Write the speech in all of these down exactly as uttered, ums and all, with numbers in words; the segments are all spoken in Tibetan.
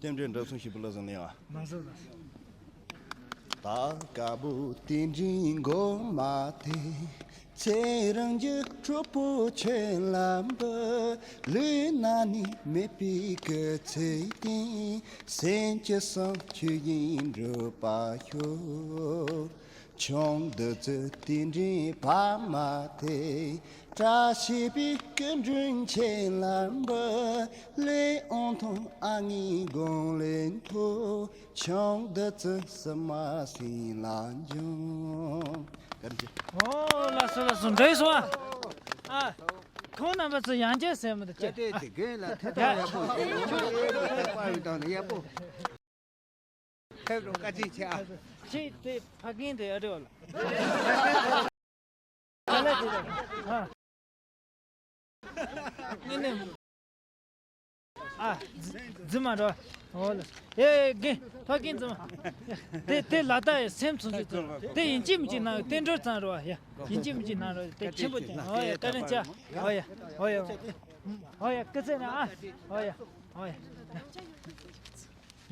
རྟེན་འབྲེལ་འདྲ་མཚུངས་ཞིག་པུ་ལ་བཟང་ལེ་ཡ། ལགས་སོ་ལགས་སོ། ད་དཀར་པོ་རྟེན་འབྲེལ་མགོ་མ་དེ། ཚེ་རིང་རྒྱུ་གྲོགས་པོ་ཆེ་ལམ་པ། ལུས་ན་ནི་མེད་པའི་སྐུ་ཚེ་སྟེང་། སེམས་ཀྱི་བསམ་ཆོས་བཞིན་འགྲུབ་པར་ཤོག་ཆུང་བདུད་རྩི་རྟེན་འབྲེལ་བར་མ་དེ། བཀྲ་ཤིས་པའི་སྐུ་མགྲོན་ཆེ་ལམ་པ། ལས་དབང་ཐང་ཨ་ནི་དགུང་ལས་མཐོ། ཆུང་བདུད་རྩི་བསིལ་མ་སྲིན་ལ་འབྱུང་། བཀའ་དྲིན་ཆེ། ཨོ་ལགས་སོ་ལགས་སོ། འགྲིག་སོང་ཨ། ཨ། ཁོང་རྣམ་པ་ཚོ་ཡང་བསྐྱར་ཟེར་མི་འདུག་ཅེས། དེ་དེ་དགོན་ལ་ཐད་ཐོག་ཡག་པོ་ཡག་པོ་ཡག་པོ། ཕེབས་རོགས་བཀའ་དྲིན་ཆེ་ཨ། ཁྱེད་དེ་ཕ་རྒན་དེ་ཨ་འདྲ་བ་ལ། ཨ་ལ་དེ་དང་ཨ། ཨ། རྫི་མ་རོ། ཨོ་ལ། ཨེ་རྒན་ཕ་རྒན་རྫི་མ། དེ་དེ་ལ་ད་ཡ་སེམས་ཚོ་ཚོ་ཚོ་དེ་ཡིན་གཅིག་མིན་གཅིག་ན་བསྟན་འགྲོ་ཚང་རོ་ཡ། ཡིན་གཅིག་མིན་གཅིག་ན་རོ་དེ་ཆེན་པོ་ཅན། ཨོ་ཡ་བཀའ་དྲིན་ཆེ། ཨོ་ཡ་ཨོ་ཡ་ཨོ་ཡ་སྐུ་ཚེ་ན་ཨ། ཨོ་ཡ་ཨོ་ཡ།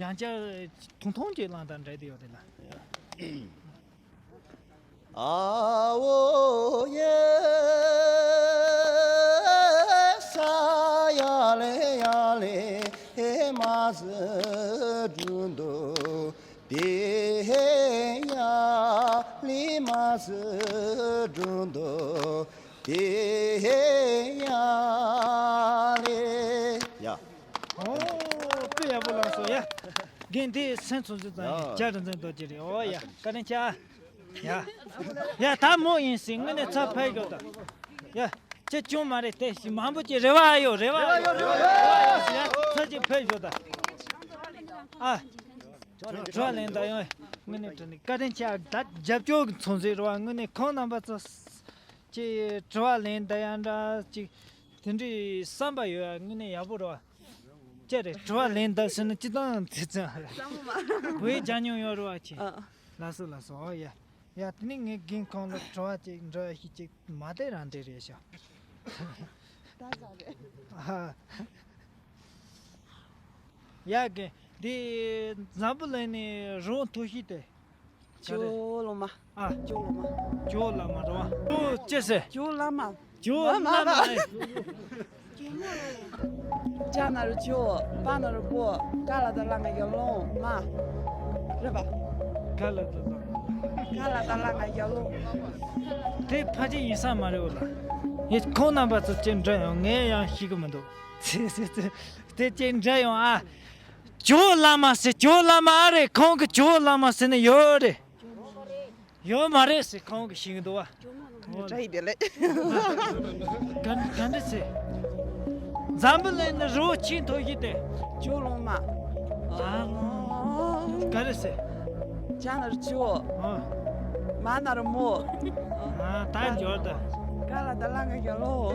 ཡང་བསྐྱར་ཐུང་ཐུང་གཅིག་བླངས་དང་འདྲ་དེ་ཡོད་དེ་ལ། ཨ་འོ་ཡེ། ས་ཡ་ལེ་ཡ་ལེ་མ་ཟི་འགྲོ་འདུག་དེ་ཡ་ལེ་མ་ཟི་འགྲོ་འདུག་དེ་ཡ་ལེ། ཡ། ཨོ་དཔེ་ཡག་པོ་བླངས་སོང་ཡ། རྒན་དེ་སེམས་ཚོ་ཚོ་ཙང་ཡ། རྒྱ་རི་འཛིན་རྡོ་རྗེ་རེད། ཨོ་ཡ་བཀའ་དྲིན་ཆེ་ཨ། ཡ། ཡ་ད་མོ་ཡིན་སྲིད་དངོས་གནས་ཚ་ཕེབས་ཤོག་ད། ཡ། ཅི་ཅུང་མ་རེད་དེ་ཞིག་མང་པོ་ཅིག་རེ་བ་ཨ་ཡོད་རེ་བ་ཨ་ཡོད་རེ་བ་ཨ་ཡོད་ཟེར་ཡ་ཚ་ཅིག་ཕེབས་ཤོག་ད། ཨ། དྲི་བ་ལན་ད་ཡང་དངོས་གནས་དྲི་ནས་བཀའ་དྲིན་ཆེ་ཨ། ད་རྒྱབ་སྐྱོར་གྱི་ཚོང་ཟེར་རེ་བ་དངོས་གནས་ཁོང་རྣམ་པ་ཚོ་ཅིག་དྲི་བ་ལན་ད་ཡང་འདྲ་ཅིག་དེ་འདྲའི་བསམ་པ་ཡོད་ཨ། དངོས་གནས་ཡག་པོ་རེ་བ། ཅི་རེད་དྲི་བ་ལན་ད་ཟེར་ན་ཅི་དང་ཚེ་ཚང་བུའི་ཅ་ཉུང་ཡོད་རེ་བ་ཆེ། ཨ། ལགས་སོ་ལགས་སོ། ཨོ་ཡ། ཡ་དེ་ནི་ངའི་རྒན་ཁོང་ལ་དྲི་བ་ཅིག་འདྲི་བ་ཞིག་ཅིག་མ་བལྟས་རང་འདྲི་རེད་ཤག་ད་ཟ་རེད། ཨ། ཡ་རྒན་འདི་འཛམ་བུ་གླིང་ནས་རི་བོ་མཐོ་ཤོས་དེ། ཇོ་བོ་གླང་མ། ཨ། ཇོ་བོ་གླང་མ། ཇོ་བོ་གླང་མ་རེད་བ། ཨོ་ཅི་ཟེར། ཇོ་བོ་གླང་མ། ཇོ་བོ་གླང་མ་རེད། ཇ་ན་རོ་ཇོ། བ་ན་རོ་བོ། ག་ལ་བཏགས་གླ་ང་གི་གླང་མ། རེད་པ། ག་ལ་བཏགས་གླ། ག་ལ་བཏགས་གླ་ང་གི་གླང་། དེ་ཕལ་ཆེར་ཡིན་ས་མ་རེད་འོ་ལ། ངས་ཁོང་རྣམ་པ་ཚོ་ཅིག་འདྲི་ཡོང་། ངས་ཡང་ཤེས་གི་མི་འདུག་ཚེ་ཚེ་ཚེ། དེ་ཅིག་འདྲི་ཡོང་ཨ། ཇོ་བོ་གླང་མ་ཟེར། ཇོ་བོ་གླང་མ་ཨ་རེད། ཁོང་གི་ཇོ་བོ་གླང་མ་ཟེར་ནི་ཡོད་རེད། ཡོད་མ་རེད་ཟེར་ཁོང་གིས་ཤེས་ཀྱི་འདུག་བ། བཀྲ་ཤིས་བདེ་ལེགས། ག་ག་འདྲ་ཟེར། འཛམ་བུ་གླིང་ནས་རི་བོ་ཆེས་མཐོ་ཤོས་དེ། ཇོ་བོ་གླང་མ། ཨ། ག་རེ་ཟེར། ཇ་ན་རོ་ཇོ། ཨ། མ་ན་རོ་མོ། ཨ་ད་འབྱོར་ད། ག་ལ་བཏགས་གླ་ང་གི་གླང་།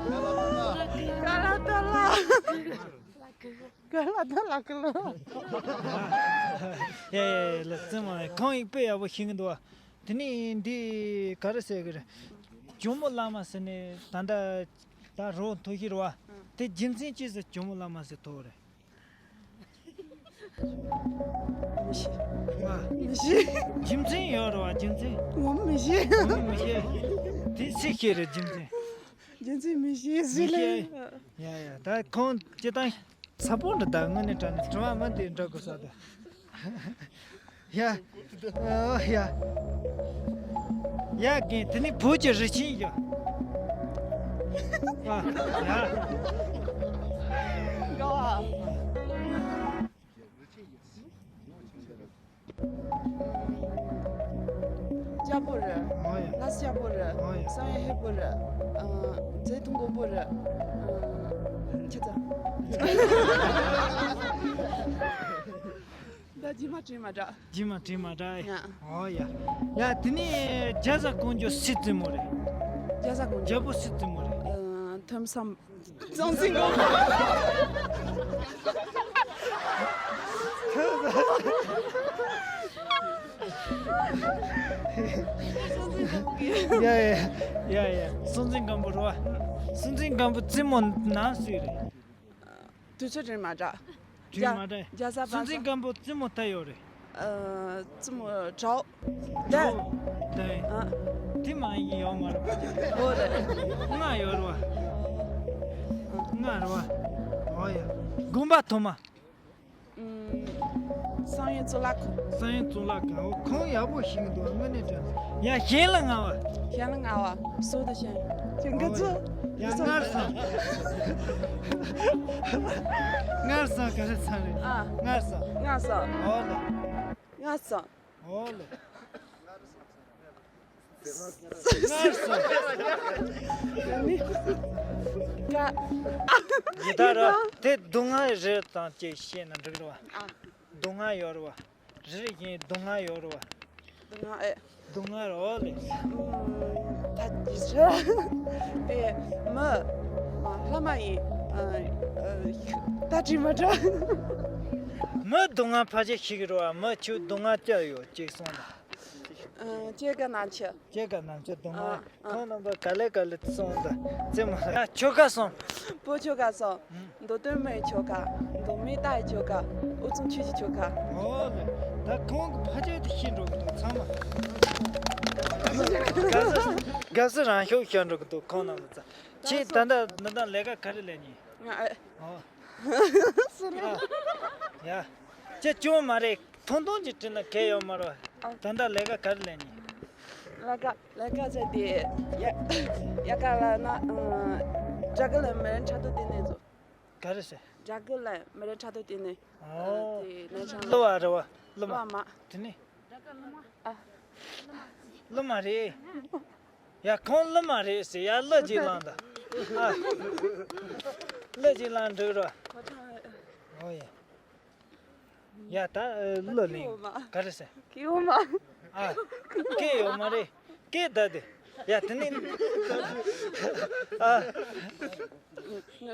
ག་ལ་བཏགས་གླ། ག་ལ་བཏགས་གླ་གི་གླང་། ཡ་ཡ་ཡ་ལགས་སོ། ཁོང་ཡིག་དཔེ་ཡག་པོ་ཤེས་ཀྱི་འདུག་བ། དེ་ནས་འདི་ག་རེ་ཟེར་གི་རེད། ཇོ་མོ་གླང་མ་ཟེར་ནས་ད་ལྟ་ད་རི་བོ་མཐོ་ཤོས་རེད་བ། དེ་རྒྱུ་མཚན་ཅི་ཟེར་ཇོ་མོ་གླང་མ་ཟེར་ཐོག་རེད། མི་ཤེས། ཨ། མི་ཤེས། རྒྱུ་མཚན་ཡོད་རེད་བ་རྒྱུ་མཚན། ངོ་མ་མི་ཤེས། ངོ་མ་མི་ཤེས། དེ་སུས་ཤེས་རེད་རྒྱུ་མཚན། རྒྱུ་མཚན་མི་ཤེས་ཟེར་ལེ། ཡ་ཡ་ད་ཁོང་སྤྱིར་བཏང་ཚ་པོ་འདྲ་ད་དངོས་གནས་དྲང་གནས་དྲི་བ་མ་འདི་འདྲ་དགོས་ས་ད། ཡ། ཨོ་ཡ། ཡ་རྒན་དེ་ནི་བོད་ཀྱི་རི་ཆེན་ཡ། ཨ། ཡ། ལྕགས་པོ་རེད། ཨོ་ཡ། ལྷ་ས་ལྕགས་པོ་རེད། ཨོ་ཡ། བསམ་ཡས་ཧས་པོ་རེད། ཨ། རྫ་ཐུང་དགོན་པོ་རེད། ཨ། ཁྱེད་ཚོ། ད་རྗེས་མ་དྲན་མ་དྲག་རྗེས་མ་དྲན་མ་དྲག་ཡ། ཨོ་ཡ། ཡ་དེ་ནས་རྒྱ་བཟའ་ཀོང་ཇོ་སུའི་བཙུན་མོ་རེད། རྒྱ་བཟའ་ཀོང་ཇོ། རྒྱལ་པོ་སུའི་བཙུན་མོ་རེད། ཨ། ཐོན་བསམ། སྲོང་བཙན་སྒམ་པོ། ཡ་ཡ་ཡ་ཡ། སྲོང་བཙན་སྒམ་པོ་རེད་བ། སྲོང་བཙན་སྒམ་པོ་བཙུན་མོ་ནང་སུ་རེད། དུས་ཚོད་དྲན་མ་འདྲ། དྲན་མ་འདྲ། རྒྱ་བཟའ་པ། སྲིད་འཛིན་སྐམ་པོ་རྩེད་མོ་ལྟ་ཡོད་རེད། ཨ། རྩེད་མོ་གྲོགས། ད། ད། ཨ། དེ་མ་ཡིན་ཡོད་མ་རེད་པ། འོ་རེད། ང་ཡོད་རེད་པ། ང་རེད་པ། འོ་ཡ། དགོན་པ་ཐོག་མ། ཨུམ། བསམ་ཡས་གཙུག་ལག་ཁང་། བསམ་ཡས་གཙུག་ལག་ཁང་། འོ་ཁོང་ཡག་པོ་ཤེས་ཀྱི་འདུག་དངོས་གནས་དྲན། ཡ་གཞན་ལ་ང་བ། གཞན་ལ་ང་བ། སུ་དང་གཞན། ཁྱོད་འགོ་འོ་ཚུགས། ཡ་སྔར་སོང་། སྔར་སོང་ག་རེ་ཚང་རེད། ཨ། སྔར་སོང་། སྔར་སོང་། འོ་ལེ། སྔར་སོང་། འོ་ལེ། སྔར་སོང་། ཡི་དྭགས་ར། དེ་སྡུག་བསྔལ་རེད་དང་ཅིག་བཤད་ན་འགྲིག་རེད་པ། ཨ། སྡུག་བསྔལ་ཡོད་རེད་པ། རེད། ཡིན། སྡུག་བསྔལ་ཡོད་རེད་པ། སྡུག་བསྔལ་ཨེ། སྡུག་བསྔལ་རེད་པ་ལེ། ཨུམ། ད་ཅི་ཟེར། དེ་མི། ཨ། ལྷ་མ་ཡིན། ཨ། ཨ། ད་དྲི་མ་དྲ། མི་སྡུག་བསྔལ་ཕལ་ཆེར་ཤེས་ཀྱི་རེད་པ། མི་ཁྱོད་སྡུག་བསྔལ་ཅི་ཡོད་ཅིག་གསུངས་དང་། ཨ། སྐྱེ་རྒ་ན་འཆི། སྐྱེ་རྒ་ན་འཆི་སྡུག་བསྔལ། ཨ། ཨ། ཁོང་རྣམ་པ་ག་ལེ་ག་ལེ་སོང་དང་རྩེད་མོ་ལ་ཆོལ་ཁ་སོང་། བོད་ཆོལ་ཁ་སོང་། མདོ་སྟོད་མའི་ཆོལ་ཁ། མདོ་སྨད་རྟའི་ཆོལ་ཁ། དབུས་གཙང་ཆོས་ཀྱི་ཆོལ་ཁ། འོ་ལེ། ད་ཁོང་གི་ཕ་ཆོས་དེ་ཤི་འགྲོ་གི་འདུག་ཚང་མ། དགའ་བསུ་དགའ་བསུ་རང་ཤུགས་ཤོར་འགྲོ་གི་འདུག་ཁོང་རྣམ་པ་ཚོ། ཁྱེད་ད་ལྟ་ད་ལྟ་ལས་ཀ་ག་རེ་ལས་ནི། ང་ཨེ། འོ། སུ་རེད། ཡ། ཁྱེད་ཅུང་མ་རེད། ཐུང་ཐུང་ཅིག་དྲིས་ན་གལ་ཡོད་མ་རེད། ཨ། ད་ལྟ་ལས་ཀ་ག་རེ་ལས་ནི། ལས་ཀ་ལས་ཀ་བྱས་ཏེ། ཡ། ཡ་ག་ལ་ན། ཨ། དགྲ་དགུ་ལ་མེ་རན་ཕྲག་དོག་ལྟེ་གནས་ཚོ། ག་རེ་ཟེར། དགྲ་དགུ་ལ་མེ་རན་ཕྲག་དོག་ལྟེ་གནས། ཨོ། དེ་ལན་ཆང་། གླུ་བ་རེད་པ། གླུ་མ། གླུ་བ་མ། དེ་ནི། ཨ། གླུ་མ་རེད། ཡ་ཁོང་གླུ་མ་རེད་ཟེར། ཡ་གླུ་ཅིག་བླངས་དང་། ཨ། གླུ་ཅིག་བླངས་འགྲིག་རོ། ཨོ་ཡ། ཡ་ད་གླུ་ལེན། ག་རེ་ཟེར། སྐྱིད་པོ་མ། ཨ། སྐད་ཡོད་མ་རེད། སྐད་ད་དེ། ཡ་དེ་ནི། ཨ།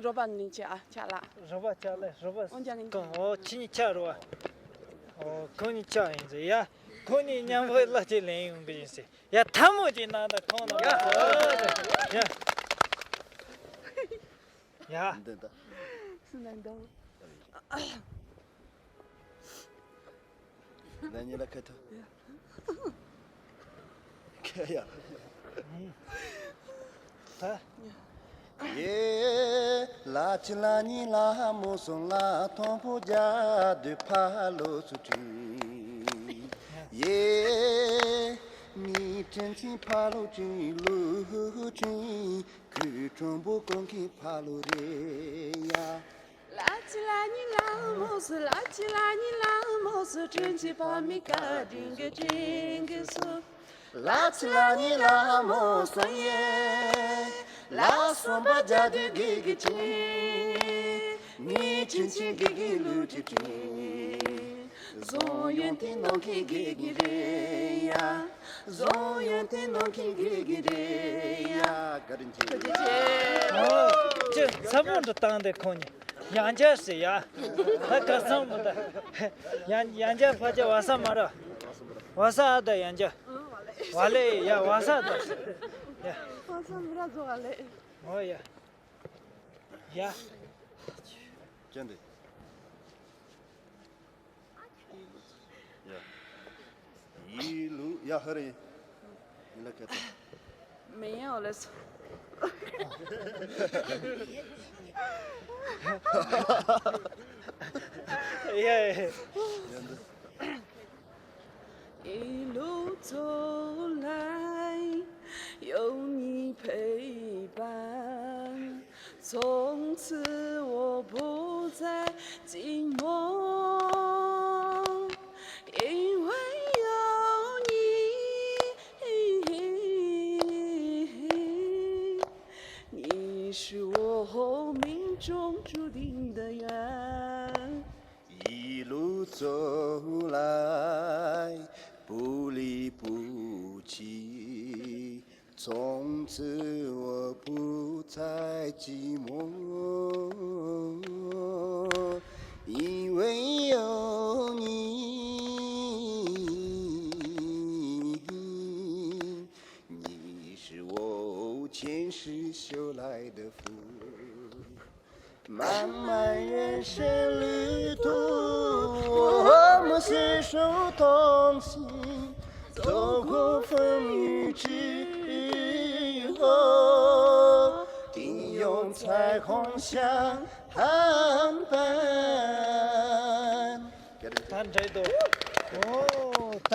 རོགས་པ་ནི་ཆ་ཨ་ཆ་ལ། རོགས་པ་ཆ་ལ་རོགས་པ། འོན་ཀྱང་ནི། གང་འོ་ཁྱེད་གཉིས་ཆ་རོགས། འོ་ཁོང་གཉིས་ཆ་ཡིན་ཟེར། ཡ་ཁོང་གཉིས་མཉམ་པོ་གླུ་ཅིག་ལེན་ཡོང་གི་ཡིན་ཟེར། ཡ་ཐལ་མོ་ཅིག་གནང་དང་ཁོང་རྣམ་པ་ཚོ། ཡ། ཡ། འདི་ད། སུ་ན་འདོ། ན་ཉི་ལ་ཁ་ཐོ། ཁ་ཡ། ད། ཡེ། ལ་ཅི་ལ་ཉི་ལ་མོ་སོང་ལ་ཐོང་ཕོ་རྒྱ་དུ་ཕ་ལོ་སུ་ཁྲིན། ཡེ། མི་ཁྲིན་ཆིན་ཕ་ལོ་ཁྲིན་ལུ་ཁྲིན། ཁུ་ཁྲོན་པོ་ཀོང་གི་ཕ་ལོ་རེ་ཡ། ལ་ཅི་ལ་ཉི་ལ་མོ་སུ། ལ་ཅི་ལ་ཉི་ལ་མོ་སུ། ཁྲིན་ཆིན་ཕ་མི་ཀ་ཁྲིན་གི་ཁྲིན་གི་སུ། ལ་ཅི་ལ་ཉི་ལ་མོ་སུ་ཡེ། ལ་སོམ་པ་རྒྱ་དུ་གི་གི་ཁྲིན། མི་ཁྲིན་ཆིན་གི་གི་ལུ་ཁྲི་ཁྲིན། བཟང་ཡོན་ཏན་ནང་གི་གི་གི་རེ་ཡ། བཟང་ཡོན་ཏན་ནང་གི་གི་གི་རེ་ཡ། བཀའ་དྲིན་ཆེ། ཨོ། ཅི་ཚ་པོ་འདྲ་བཏང་དེ་ཁོང་གཉིས། ཡང་བསྐྱར་ཟེར་ཡ། ད་གར་སང་མི་ད། ཡང་ཡང་བསྐྱར་ཕ་ཆེ་བ་ས་མ་ར། བ་ས་ཨ་ད་ཡང་བསྐྱར། བ་ལེ་ཡ་བ་ས་ད། ཡ། བ་ས་མི་ར་ཛོ་བ་ལེ། ཨོ་ཡ། ཡ། ཅན་དེ། ཡ། ཡི་ལུ་ཡ་ཧ་རེ། ཡི་ལ་ཁ་ཏ། མེ་ཡ་ཨོ་ལེ་སོ། ཡ་ཡ། ཡ་འདི། 一路走来，有你陪伴，从此我不再寂寞，因为有你，你是我命中注定的缘。 一路走来，不离不弃，从此我不再寂寞，因为有你，你是我前世修来的福。漫漫人生旅途，我们携手同行，走过风雨之后，定有彩虹相伴。 ད་འདྲ་འདུག་ཨོ་ད་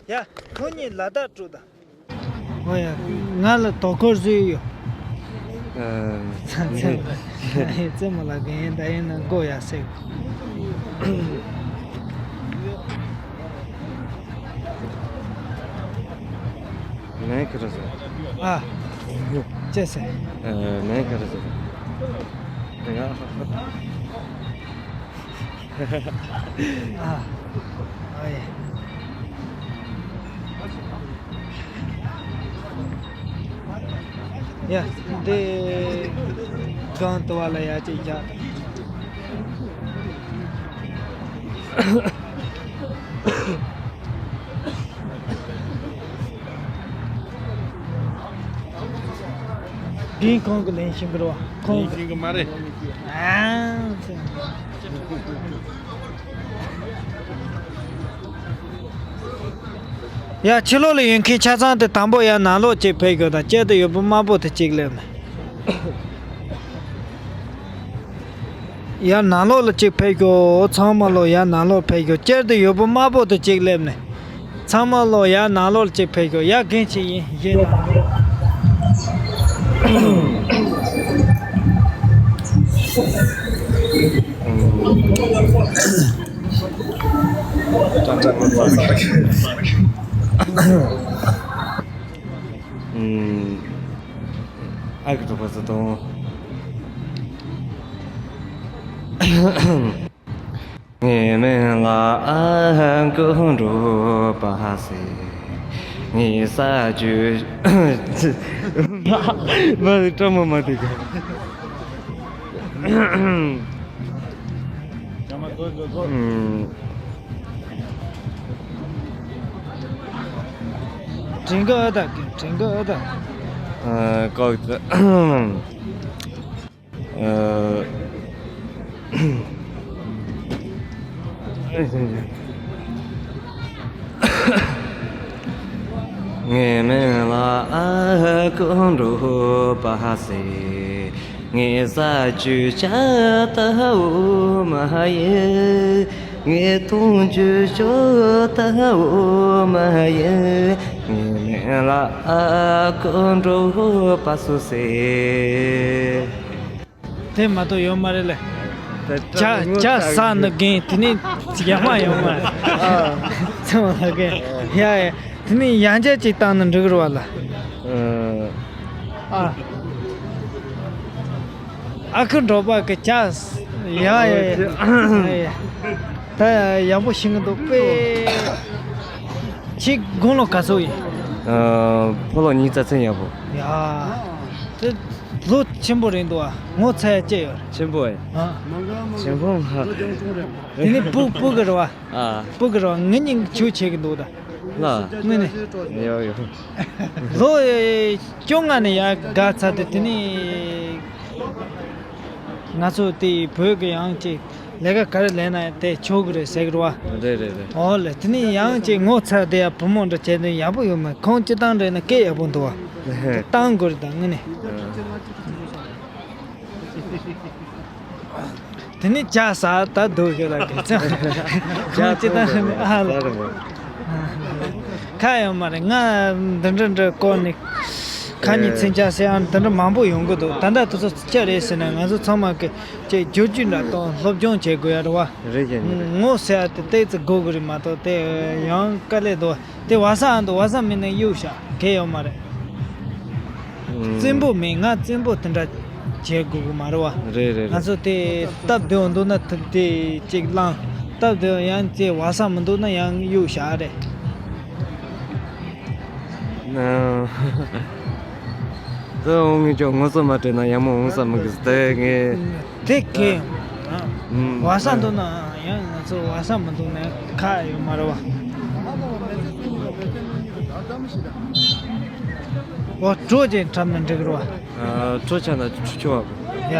ཡ་ཁོ་གཉིས་ལ་དྭགས་དཀྲུག་ད། ཨོ་ཡ། ང་ལ་དོ་ཁུར་བཟོས་ཡོད། ཨ། ཚང་ཚང་རྩེད་མོ་ལ་རྒན་ད་ཡིན་ན་མགོ་ཡ་སེག་ལན་ཁ་ར་ཟེར། ཨ། ཅེས་ཟེར། ཨ། ལན་ཁ་ར་ཟེར། ཡ། ཨ། ཨ་ཡེ། ཡ། འདི་གང་དུ་བ་ལ་ཡ་ཅིག་རྒྱག་དང་། འདི་ཁོང་གི་ལེན་ཤིང་གི་རོ། ཁོང་གི་ལེན་ཤིང་གི་མ་རེད། ཨ། ཡ། ཕྱི་ལོགས་ལ་ཡོད་མཁན་ཆ་ཚང་དེ་དང་པོ་ཡར་ནང་ལོགས་གཅིག་ཕེབས་དགོས་དང་། སྐྱིད་དུ་ཡོད་པོ་དམར་པོ་དེ་གཅིག་སླེབས་ནས། ཡར་ནང་ལོགས་ལ་གཅིག་ཕེབས་ཤོག་ཚང་མ་ལོག་ཡར་ནང་ལོགས་ཕེབས་ཤོག་སྐྱིད་དུ་ཡོད་པོ་དམར་པོ་དེ་གཅིག་སླེབས་ནས། ཚང་མ་ལོག་ཡར་ནང་ལོགས་ལ་གཅིག་ཕེབས་ཤོག་ཡར་རྒན་ཆེ་ཡིན་གཞན་དང་། ཨ་ཁུ་གྲོགས་པོ་ཚོ་དང་། ངའི་མིང་ལ་ཨ་ཀུན་གྲོགས་པ་ཟེར། ངའི་ས་བཅུ། མ་རེད། སྤྲང་མོ་མ་དེ་ག་དྲན་གི་ཨ་ད་དྲན་གི་ཨ་ད། ཨ། ཀོག་ཙི། ཨ། ངའི་མིང་ལ་ཨ་ཀུན་གྲོགས་པ་ཟེར། ངའི་ས་བཅུ་ཆ་ལྟ་བུ་མ་ཡིན། ངའི་དུང་ཆུ་ཞོ་ལྟ་བུ་མ་ཡིན། ངའི་མིང་ལ་ཨ་ཀུན་གྲོགས་པ་སུ་ཟེར། དེ་མ་གཏོགས་ཡོད་མ་རེད་ལེ། ཇ་ཇ་ཟ་ནི་རྒན་དེ་ནས་ཡག་མ་ཡོད་མ་རེད། ཨ། ཚང་མ་རྒན། ཡ་ཡ། དེ་ནས་ཡང་བསྐྱར་ཅིག་བཏང་ན་འགྲིག་རེད་བ་ལ། ཨ། ཨ་ཁུ་འགྲོ་པ་གི་ཇ། ཡ་ཡ་ཡ། ད་ཡག་པོ་ཤེས་ཀྱི་འདུག་པས། ཁྱེད་དགུང་ལོ་ག་ཚོད་ཡིན། ཨ། ཕོ་ལོ་ཉིས་རྩ་ཚན་ཡག་པོ། ཡ། དེ་ལོ་ཆེན་པོ་རེད་འདུག་ཨ། ངོ་ཚ་ཡ་སྐྱེ་ཡོད་རེད། ཆེན་པོ་ཨེ། ཨ། ཆེན་པོ་ང་། དེ་ནི་སྤུ་སྤུ་གི་རེད་བ། ཨ། སྤུ་གི་རེད་བ། ངེད་གཉིས་ཆུ་ཆེ་གི་འདུག་ད། ལ། དངོས་གནས། ཡོ་ཡོ། ལོ་བཅོ་ལྔ་ནས་ཡར་དགའ་ཚར་ཏེ་དེ་ནི། ང་ཚོ་དེ་བོད་ཀྱི་ཡང་ཅིག་ལས་ཀ་ག་རེ་ལས་ན་དེ་ཆོག་གི་རེད་ཟེར་གི་རེད་བ། རེད་རེད་རེད། ཨོ་ལེ། དེ་ནི་ཡང་ཅིག་ངོ་ཚ་དེ་ཡ་བུ་མོ་འདྲ་བྱས་ནས་ཡག་པོ་ཡོད་མ། ཁོང་སྤྱི་བཏང་རེད་ན་སྐད་ཡག་པོ་འདུག་བ། བཏང་དགོས་རེད་ད་དངོས་གནས། དེ་ནི་ཇ་ཟ་ད་སྡོད་ཤོག་ལ་དེ་ཚོ། ཁོང་སྤྱི་བཏང་རེད་ན་ཨ་ལ། ཁ་ཡོད་མ་རེད། ང་འདི་འདྲ་འདྲ་བསྐོར་ནས་ཁ་ཉིན་ཚིན་ཆ་ཟེར་ཡང་འདི་འདྲ་མང་པོ་ཡོང་གི་འདུག་ད་ལྟ་དུས་ཚོད་ཅི་རེད་ཟེར་ན་ང་ཚོ་ཚང་མ་གི་ཅིག་བསྒྱུར་བཅོས་འདྲ་གཏོང་སློབ་སྦྱོང་བྱེད་དགོས་ཡ་རེད་བ། རེད་ཀྱང་ཉེ་རེད། ངོ་ཟེར་ཡ་དེ་ཏོག་ཙམ་དགོས་གི་རེད་མ་གཏོགས་དེ་ཡང་དཀའ་ལས་འདུག་དེ་བ་ས་ཨ་འདུག་བ་ས་མིན་ན་གཡུག་བཞག་གལ་ཡོད་མ་རེད། ཨུམ། བཙན་པོ་མིན། ང་བཙན་པོ་དེ་འདྲ་བྱེད་དགོས་གི་མ་རེད་བ། རེད་རེད་རེད། ང་ཚོ་དེ་སྟབས་བདེ་བོ་འདུག་ན་ཐུབ་དེ་གཅིག་བླངས། སྟབས་བདེ་བོ་ཡང་ཅེ་བ་ས་མི་འདུག་ན་ཡང་གཡུག་བཞག་རེད། ཨ། འདི་འོང་ངེས་ཀྱང་ངོ་ཚ་མ་སྤྲད་ན་ཡག་མོ་འོང་ས་མི་གི་དེ་ངས། དེ་གས། ཨུམ། བ་ས་འདུག་ན་ཡང་ང་ཚོ་བ་ས་མི་འདུག་ན་ཁ་ཡོད་མ་རེད་བ། འོ་གྲོ་ཅན་འཁྲབ་ན་འགྲིག་རེད་བ། ཨ། གྲོ་ཆ་ན་ཆུ་ཆུ་བ། ཡ།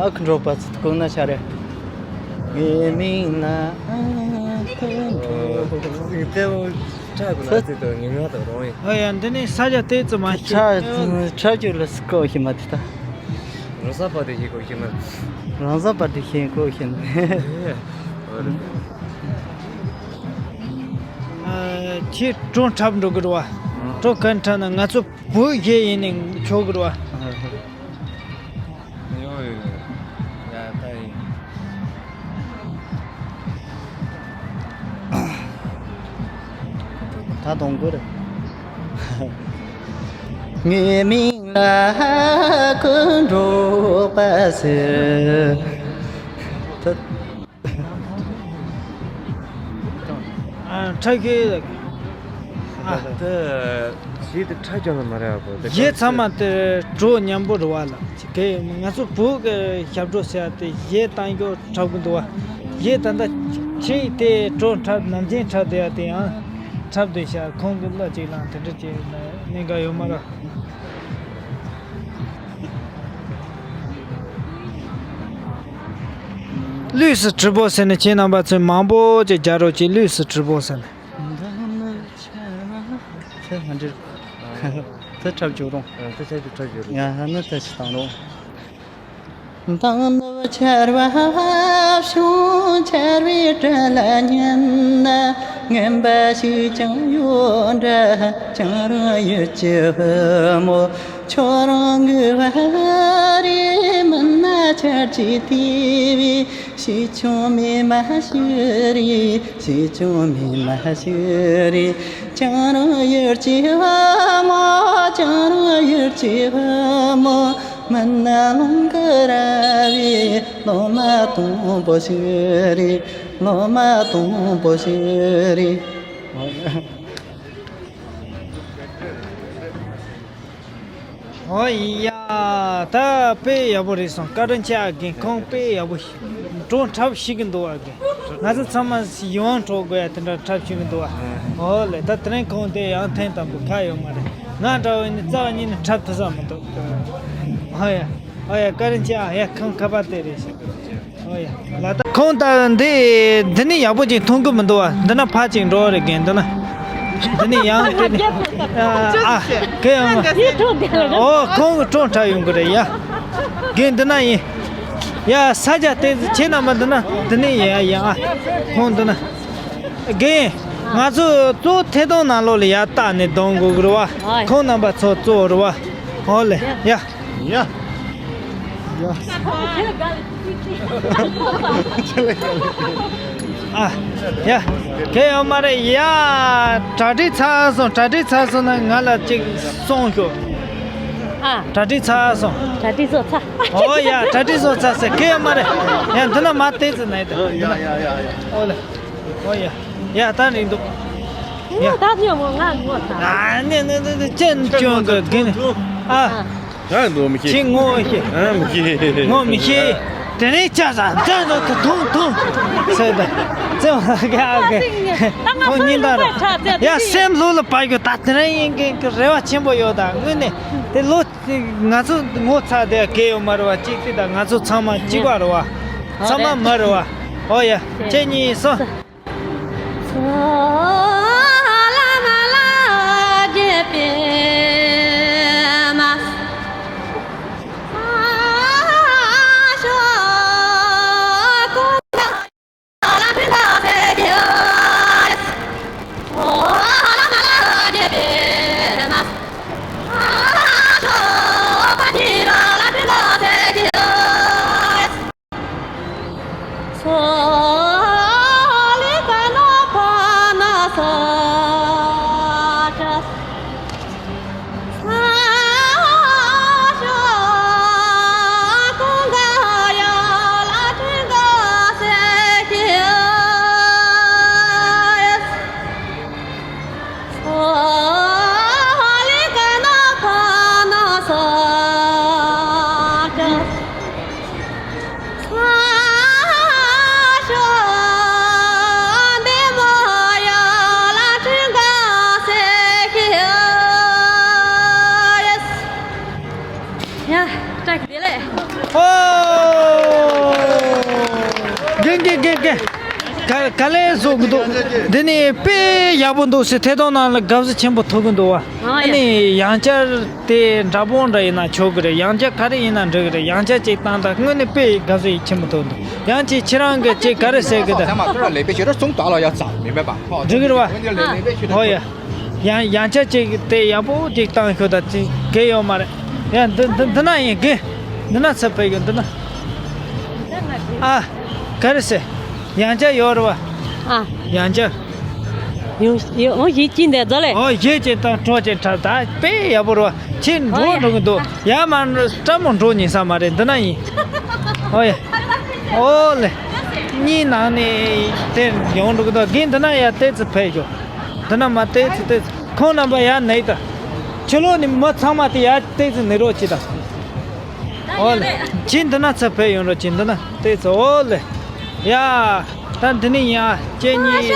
ཨ་ཁུ་འགྲོ་པ་ཚོ་དགོངས་ན་ཤར་རེ། ངའི་མིང་ལ་ཨ་ཁུ་འགྲོ། ཨོ་ཡ། འདི་ནི་ས་ཆ་དེ་ཙམ་མ་ཤེས། ཁྲ་ཁྲ་ཅིག་ལ་སྐོར་ཞིག་མ་དེ་ད། རང་ས་པ་དེ་ཞིག་སྐོར་ཞིག་མ། རང་ས་པ་དེ་ཞིག་སྐོར་ཞིག་མ། ཨ། ཁྱེད་གྲོ་འཁྲབ་འགྲོ་གི་རེད་བ། གྲོ་ག་འཁྲབ་ན་ང་ཚོ་བོད་གཞས་ཡིན་ནས་ཆོག་གི་རེད་བ། ཡོ་ཡོ་ཡོ། ཡ་ད་ཡིན། ད་གཏོང་དགོས་རེད། ངའི་མིང་ལ་ཀུན་འགྲོ་པ་ཟེར། ད། ཨ། འཁྲབ་ཤེས། ཨ། ད་གཞས་དེ་འཁྲབ་རྒྱུ་ལ་མ་རེད་པ། གཞས་ཚང་མ་དེ་གྲོ་མཉམ་པོ་རེད་བ་ལ། གལ་ང་ཚོ་བོད་ཀྱི་ཞབས་བྲོ་ཟེར་ཡ་དེ་གཞས་བཏང་རྒྱུ་འཁྲབ་གི་འདུག་བ། གཞས་ད་ལྟ་ཁྱེད་དེ་གྲོ་འཁྲབ་ནམ་རྒྱུན་འཁྲབ་བསྡད་ཡ་དེ་ཡང་འཁྲབ་བསྡད་ཤག་ཁོང་གི་བློ་གཅིག་ལངས་དེ་འདྲ་བྱས་ན་གནད་འགག་ཡོད་མ་རེད། ལུས་སུ་དྲི་བོ་ཟེར་ནས་ཁྱེད་རྣམ་པ་ཚོས་མང་པོ་ཅིག་རྒྱག་རོགས་གྱིས། ལུས་སུ་དྲི་བོ་ཟེར་ནས། ཚེ་ལྷ་འདྲེར། ཚེ་འཁྲབ་བཅུག་རོགས། ཚེ་འཁྲབ་བཅུག་རོགས། ཡ་ཧ་ནི་ཚེ་ཞིག་བཏང་རོགས། མདང་ནུབ་ཆར་པ་བབས་བྱུང་། ཆར་པའི་སྒྲ་ལ་ཉན་ན་ངན་པ་ཞིག་ཀྱང་ཡོད་འདྲ། ཁྱེད་རང་ཡུལ་གྱི་བུ་མོ། ཁྱོད་རང་གི་བ་རེད། མིན་ན་ཆར་གྱིས་དེད་པའི་ཞིག་ཆུང་མེད་མ་ཞིག་རེད། ཞིག་ཆུང་མེད་མ་ཞིག་རེད། ཁྱེད་རང་ཡུལ་གྱི་བུ་མོ། ཁྱེད་རང་ཡུལ་གྱི་བུ་མོ། མིན་ན་ལོང་གི་ར་བའི་ལོ་མ་དང་པོ་ཞིག་རེད། ལོ་མ་དང་པོ་ཞིག་རེད། ཨོ་ཡ། ད་དཔེ་ཡག་པོ་རེད་སོང་། བཀའ་དྲིན་ཆེ་ཨ་རྒན། ཁོང་དཔེ་ཡག་པོ་ཞིག་གྲོ་འཁྲབ་ཤེས་ཀྱི་འདུག་ཨ་རྒན། ང་ཚོ་ཚང་མ་ཡིད་དབང་འཕྲོག་དགོས་ཡ་དེ་འདྲ་འཁྲབ་ཤེས་ཀྱི་འདུག་ཨ། ཨོ་ལེ། ད་དེ་རིང་ཁོང་དེ་ཡང་ཐེངས་དང་པོ་ཁ་ཡོད་མ་རེད། ང་འདྲ་བོ་ནི་རྩ་བ་ཉིད་ནས་འཁྲབ་ཐུབ་ས་མི་འདུག་ཨོ་ཡ། ཨོ་ཡ། བཀའ་དྲིན་ཆེ་ཨ། ཡ་ཁོང་ཁ་པར་དེ་རེད་ཤག་ཨོ་ཡ། ལ་ད་ཁོང་ད་འདི་འདི་ནི་ཡག་པོ་ཅིག་མཐོང་གི་མི་འདུག་བ། འདི་ན་ཕར་ཅིག་འགྲོ་རེ་རྒན། འདི་ན་འདི་ནི་ཡང་དེ་ནི་ཨ་ཨ་གེ་ཡང་ཨོ་ཁོང་གི་གྲོ་འཁྲབ་ཡོང་གི་རེད་ཡ། རྒན་འདི་ན་ཡིན། ཡ་ས་ཆ་དེ་ཁྱེད་རྣམ་པ་འདི་ན་འདི་ནི་ཡ་ཡ་ཨ་ཁོང་འདི་ན་རྒན་ང་ཚོ་གཙོ་ཐད་གཏོང་ནང་ལོགས་ལ་ཡ་བཏགས་ནས་གཏོང་དགོས་གི་རེད་བ། ཁོང་རྣམ་པ་ཚོ་གཙོ་རེད་བ། ཨོ་ལེ་ཡ། ཡ། ཡ། ཨ། ཡ། གལ་ཡོད་མ་རེད་ཡ། གྲ་སྒྲིག་ཚར་སོང་། གྲ་སྒྲིག་ཚར་སོང་ན་ང་ལ་ཅིག་སོང་ཤོག་ཨ། གྲ་སྒྲིག་ཚར་སོང་། གྲ་སྒྲིག་བཟོ་ཚར། ཨོ་ཡ། གྲ་སྒྲིག་བཟོ་ཚར་ཟེར། གལ་ཡོད་མ་རེད་ཡ། འདི་ན་མ་བལྟས་ཟེར་ནས་ད། ཡ་ཡ་ཡ་ཡ། ཨོ་ལེ། ཨོ་ཡ། ཡ་ད་རིང་འདུག་ཡ། ད་ཉོ་མོ་ང་ངོ་ཚ། ཨ་ནི་ནི་ནི་ནི་ཅན་ཅོང་གི་གི་ནི། ཨ། ང་ངོ་མི་ཤེས། ཁྱེད་ངོ་ཤེས། ཨ་མི་ཤེས། ངོ་མི་ཤེས། དེ་ནས་ཅག་ཟ་འདི་ནི་ཐུང་ཐུང་ཟེར་ད། ཙེ་བ་ག་ག་ཁོང་ཉིན་ད་ར། ཡ་སེམས་ལྷོད་ལ་བབས་ཡོད་ད། དེ་རིང་ཡིན་གི་གི་རེ་བ་ཆེན་པོ་ཡོད་ད། དངོས་གནས་དེ་ལོ་ང་ཚོ་ངོ་ཚ་དེ་གལ་ཡོད་མ་རེད་བ། གཅིག་དེ་ད་ང་ཚོ་ཚང་མ་གཅིག་པ་རེད་བ། ཚང་མ་མི་རེད་བ། ཨོ་ཡ། ཁྱེད་གཉིས་སོང་། ཡ། བཀྲ་ཤིས་བདེ་ལེགས། ཨོ། རྒན་རྒན་རྒན་རྒན། ག་ག་ལེ་བཟོ་གི་འདུག་འདི་ནི་དཔེ་ཡག་པོ་འདུག་ཟེར། ཐད་གཏོང་ནང་ལ་དགའ་བསུ་ཆེན་པོ་ཐོབ་གི་འདུག་བ། ཨ་ཡ། ཨ་ནི་ཡང་བསྐྱར་དེ་འདྲ་པོ་འདྲ་ཡིན་ན་ཆོག་གི་རེད། ཡང་བསྐྱར་ག་རེ་ཡིན་ན་འགྲིག་གི་རེད། ཡང་བསྐྱར་ཅིག་བཏང་དང་། དངོས་གནས་དཔེ་དགའ་བསུ་ཡིད་ཆེན་པོ་ཐོབ་འདུག་ཡང་ཅིག་ཁྱེད་རང་གིས་ཅིག་ག་རེ་ཟེར་གི་འདུག་འགྲིག་གི་རེད་བ། ཨོ་ཡ། ཡང་ཡང་བསྐྱར་ཅིག་དེ་ཡག་པོ་ཅིག་བཏང་ཤོག་དང་ཅིག་གལ་ཡོད་མ་རེད། ཡ། འདི་འདི་འདི་ན་ཡིན་གི། འདི་ན་ཚུར་ཕེབས་ཡོད། འདི་ན། ཨ། ག་རེ་ཟེར། ཡང་བསྐྱར་ཡོད་རེད་བ། ཨ། ཡང་བསྐྱར། ཡོང་ཡོང་། ཨོ་ཡིད་ཀྱིས་འདི་ཟོ་ལེ། ཨོ་ཡིད་ཀྱིས་དང་གྲོགས་ཀྱིས་འཁྲབ། ད་དཔེ་ཡག་པོ་རེད་བ། ཁྱེད་འགྲོ་ཨོ་ཡ། འགྲོ་གི་འདུག་ཡ་མ་སྤྲ་མོ་འགྲོ་ཉན་ས་མ་རེད། འདི་ན་ཡིན། ཨོ་ཡ། ཨོ་ལེ། གཉིས་ནང་ནས་དེ་ཡོང་འགྲོ་གི་འདུག་རྒན་འདི་ན་ཡ་ཏོག་ཙམ་ཕེབས་ཤོག་འདི་ན་མ་ཏོག་ཙམ་ཏོག་ཙམ། ཁོང་རྣམ་པ་ཡར་གནས་དང་། ཕྱི་ལོགས་ནས་མི་ཚང་མ་དེ་ཡར་ཏོག་ཙམ་གནས་རོགས་གྱིས་དང་། ཨོ་ལེ། ཁྱེད་འདི་ན་ཚུར་ཕེབས་ཡོང་རོགས་གྱིས། འདི་ན་ཏོག་ཙམ། ཨོ་ ལེ། ཡ། ད་འདི་ནས་ཡར་ཁྱེད་གཉིས།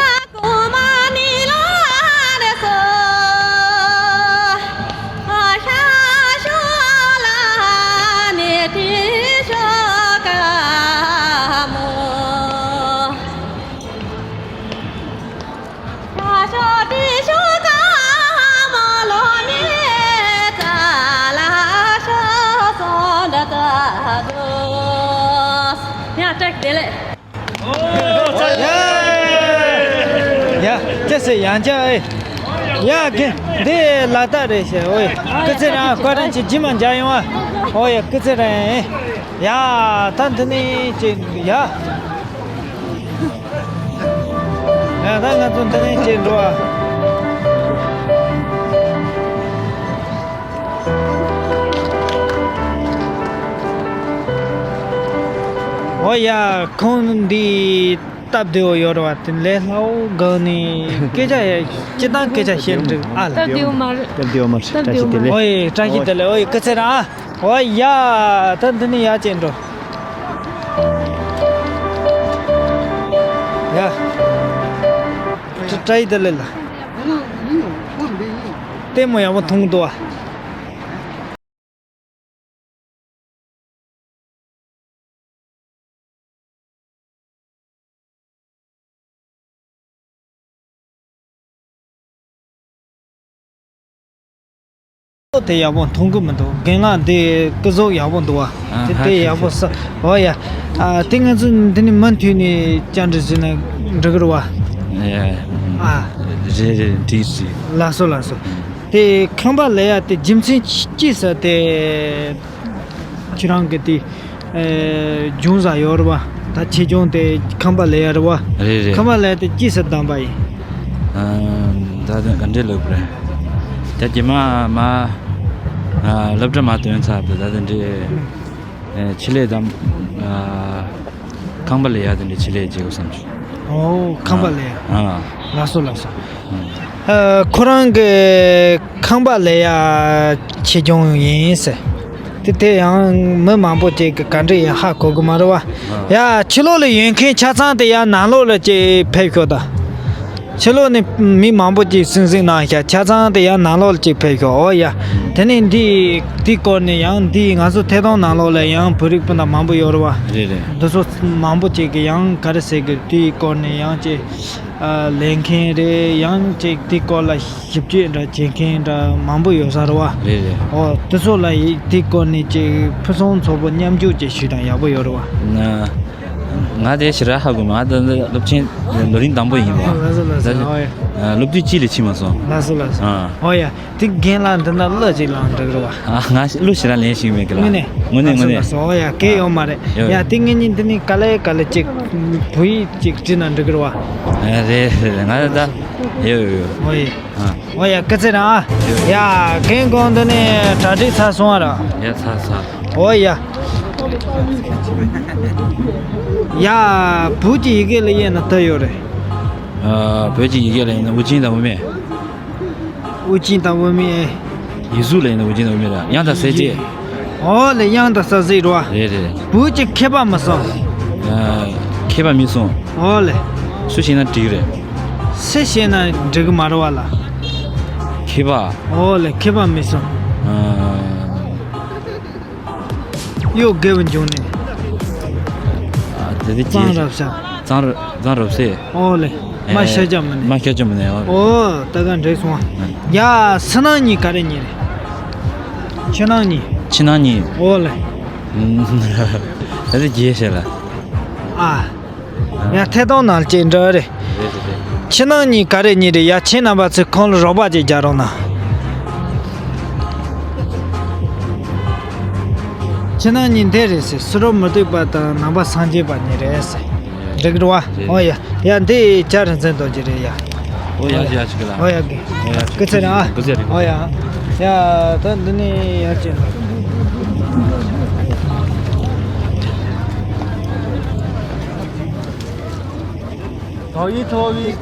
ཡ། བཀྲ་ཤིས་བདེ་ལེགས། ཡ། ཅི་ཟེར། ཡང་བསྐྱར་ཨེ། ཡ་གི། འདི་ལ་དྭགས་རེད་ཤག་ཨོ་ཡ། སྐུ་ཚེ་རིང་། བཀའ་དྲིན་ཆེ། རྗེས་མ་མཇལ་ཡོང་ཨ། ཨོ་ཡ། སྐུ་ཚེ་རིང་། ཡ། ད་འདི་ནས་ཅིག་ཡ། ཡ། ད་ང་ཚོ་འདི་ནས་ཅིག་འགྲོ་ཨ། ཨོ་ཡ། ཁོང་འདི་སྟབས་བདེ་བོ་ཡོད་རེད་བ། དེ་ལས་ལྷ་འོ་སྒང་ནས་སྐད་ཆ་ཡ། སྤྱིར་བཏང་སྐད་ཆ་བཤད་འགྲིག་ཨ་ལ། སྟབས་བདེ་བོ་མ་རེད། སྟབས་བདེ་བོ་མ་རེད། བཀྲ་ཤིས་བདེ་ལེགས། ཨོ་ཡ། བཀྲ་ཤིས་བདེ་ལེགས། ཨོ་ཡ། སྐུ་ཚེ་རིང་ཨ། ཨོ་ཡ། ད་འདི་ནས་ཡར་ཅིག་འགྲོ། ཡ། བཀྲ་ཤིས་བདེ་ལེགས་ལ། ལྟད་མོ་ཡག་པོ་མཐོང་གི་འདུག་བ། དེ་ཡག་པོ་མཐོང་གི་མི་འདུག་རྒན་ལགས་འདི་སྐུ་གཟུགས་ཡག་པོ་འདུག་བ། ཨ། དེ་ཧ་དེ་ཤེས་ཡག་པོ་ཤེས། ས། ཨོ་ཡ། ཨ། དེ་ང་ཚོ་འདི་ནས་མུ་མཐུད་ནས་བཅར་འདྲི་ཞུས་ན་འགྲིག་གི་རེད་བ། ཡ། ཨ། རེད་རེད། འགྲིག་ཞིག་ལགས་སོ་ལགས་སོ། དེ་ཁང་པ་ལས་ཡ་དེ་རྒྱུ་མཚན་ཅི་ཟེར་དེ། ཁྱེད་རང་གི་དེ། ཨེ། སྦྱོང་ས་ཡོད་རེད་བ། ད་ཆེད་སྦྱོང་དེ་ཁང་པ་ལས་ཡ་རེད་བ། རེད་རེད། ཁང་པ་ལས་ཡ་དེ་ཅི་ཟེར་བདམས་པ་ཡིན། ཨ། ད་ལྟ་ག་འདྲས་ལབ་དགོས་རེད། ད་རྗེས་མ་མ། ཨ། སློབ་གྲྭ་མ་ཐོན་ཚར་བ་ད་དེ་འདྲས། ཨེ། ཆེད་ལས་དམ། ཨ། ཁང་པ་ལས་ཡ་དེ་འདྲས་ཆེད་ལས་བྱེད་དགོས་བསམ་བྱུང་། ཨོ། ཁང་པ་ལས་ཡ། ཨ། ལགས་སོ་ལགས་སོ། ཨ། ཁོ་རང་གི་ཁང་པ་ལས་ཡ་ཆེད་སྦྱོང་ཡིན་ཟེར། དེ་དེ་ཡང་མི་མང་པོ་ཅིག་གི་ག་འདྲ་ཡིན་ཧ་གོ་གི་མ་རེད་བ། ཡ། ཕྱི་ལོགས་ལ་ཡོད་མཁན་ཆ་ཚང་དེ་ཡ་ནང་ལོགས་ལ་ཅིག་ཕེབས་ཤོག་ད། ཕྱི་ལོགས་ནས་མི་མང་པོ་ཅིག་སིང་སིང་གནང་ཤག་ཆ་ཚང་དེ་ཡང་ནང་ལོགས་ལ་ཅིག་ཕེབས་ཤོག་ཨོ་ཡ། དེ་ནས་འདི་འདི་སྐོར་ནས་ཡང་འདི་ང་ཚོ་ཐད་གཏོང་ནང་ལོགས་ལ་ཡང་བོད་རིགས་སྤུན་ཟླ་མང་པོ་ཡོད་རེད་བ། རེད་རེད། འདི་ཚོ་མང་པོ་ཅིག་གིས་ཡང་ག་རེ་ཟེར་གི། འདིའི་སྐོར་ནས་ཡང་ཅིག་ཨ། ལས་མཁན་རེད། ཡང་ཅིག་འདི་སྐོར་ལ་ཞིབ་དཔྱོད་འདྲ་བྱེད་མཁན་འདྲ་མང་པོ་ཡོད་ས་རེད་བ། རེད་རེད། ཨོ། འདི་ཚོ་ལ་ཡི་འདི་སྐོར་ནས་ཅིག་ཕུན་སུམ་ཚོགས་པོ་མཉམ་ཞུགས་ཅིག་ཞུས་དང་ཡག་པོ་ཡོད་རེད་བ། ན། ང་དེ་ཞེ་དྲག་ཧ་གོ་མ། ང་ད་སློབ་ཆེན་ལོ་རིམ་དང་པོ་ཡིན་པ། ལགས་སོ་ལགས་སོ། ཨོ་ཡ། ཨ། སློབ་དུས་གཅིག་ལས་ཕྱིན་མ་སོང་། ལགས་སོ་ལགས་སོ། ཨ། ཨོ་ཡ། དེ་རྒན་ལགས་འདི་ན་གླུ་ཅིག་བླངས་འགྲིག་རེད་བ། ཨ། ང་གླུ་ཞེ་དྲག་ལེན་ཤེས་མེད་གི་ལགས། དངོས་གནས། དངོས་གནས་དངོས་གནས། ལགས་སོ་ལགས་སོ། ཨོ་ཡ། གལ་ཡོད་མ་རེད། ཡོད། ཡ། དེ་ངེད་གཉིས་འདི་ནས་ག་ལེ་ག་ལེ་ཅིག་བོད་ཡིག་ཅིག་བྲིས་ན་འགྲིག་གི་རེད་བ། ཨ། རེད་རེད་རེད། ང་ད། ཡོད་ཡོད་ཡོད། ཨོ་ཡ། ཨ། ཨོ་ཡ། སྐུ་ཚེ་རིང་ཨ། ཡོད། ཡ། རྒན་ཁོང་འདི་ནས་གྲ་སྒྲིག་ཚར་སོང་བ་ར། ཡ། ཚར་ཚར། ཨོ་ཡ། ཡ། བོད་ཀྱི་ཡི་གེ་ལ་དབྱེ་ན་དུ་ཡོད་རེད། ཨ། བོད་ཀྱི་ཡི་གེ་ལ་དབྱེ་ན་དབུ་ཅན་དང་དབུ་མེད། དབུ་ཅན་དང་དབུ་མེད། ཡིག་གཟུགས་ལ་དབྱེ་ན་དབུ་ཅན་དང་དབུ་མེད་ར། དབྱངས་དང་གསལ་བྱེད། ཨོ་ལེ། དབྱངས་དང་གསལ་བྱེད་རེད་བ། རེད་རེད། བོད་ཀྱི་མཁས་པ་མི་གསུང་། ཨ། མཁས་པ་མི་གསུང་། ཨོ་ལེ། སུ་བྱས་ན་འགྲིག་རེད། སུ་བྱས་ན་འགྲིག་གི་མ་རེད་བ་ལ། མཁས་པ། ཨོ་ལེ། མཁས་པ་མི་གསུང་། ཨ། གཡོ་དགེ་བའི་འབྱུང་གནས། ཨ། དེ་དེ་གཙང་རབ་གསལ། གཙང་ར། གཙང་རབ་གསལ། ཨོ་ལེ། མ་ཤ་ཅམ་ནས། མ་ཤ་ཅམ་ནས། ཨོ། ཨོ། ད་ག་འགྲིག་སོང་། ཡ། ཕྱི་ནང་གཉིས་ག་རེ་གཉིས་རེད། ཕྱི་ནང་གཉིས། ཕྱི་ནང་གཉིས། ཨོ་ལེ། ད་དེ་རྒྱས་བཤད་ལ། ཨ། ཡ། ཐད་གཏོང་ནང་ལ་ཅིག་འདྲ་རེད། རེད་རེད་རེད། ཕྱི་ནང་གཉིས་ག་རེ་གཉིས་རེད། ཡ། ཁྱེད་རྣམ་པ་ཚོས་ཁོང་ལ་རོགས་པ་ཅིག་རྒྱག་རོགས་གནང་། ཕྱི་ནང་གཉིས་འདི་རེད་ཟེར། ཕྱི་རོལ་མུ་སྟེགས་པ་དང་ནང་པ་སངས་རྒྱས་པ་གཉིས་རེད་ཟེར། འགྲིག་རེད་བ། རེད། ཨོ་ཡ། ཡ། འདི་བྱ་རིན་ཆེན་རྡོ་རྗེ་རེད་ཡ། ཨོ་ཡ། ཡ། ཡ། ཅིག་ལ། ཨོ་ཡ། གི། ཨོ་ཡ། སྐུ་ཚེ་རིང་ཨ། སྐུ་ཚེ་རིང་། ཨོ་ཡ། ཡ། ད་འདི་ནས་ཡར་ཅིག། དོ་ཡི་ཐོ་བི།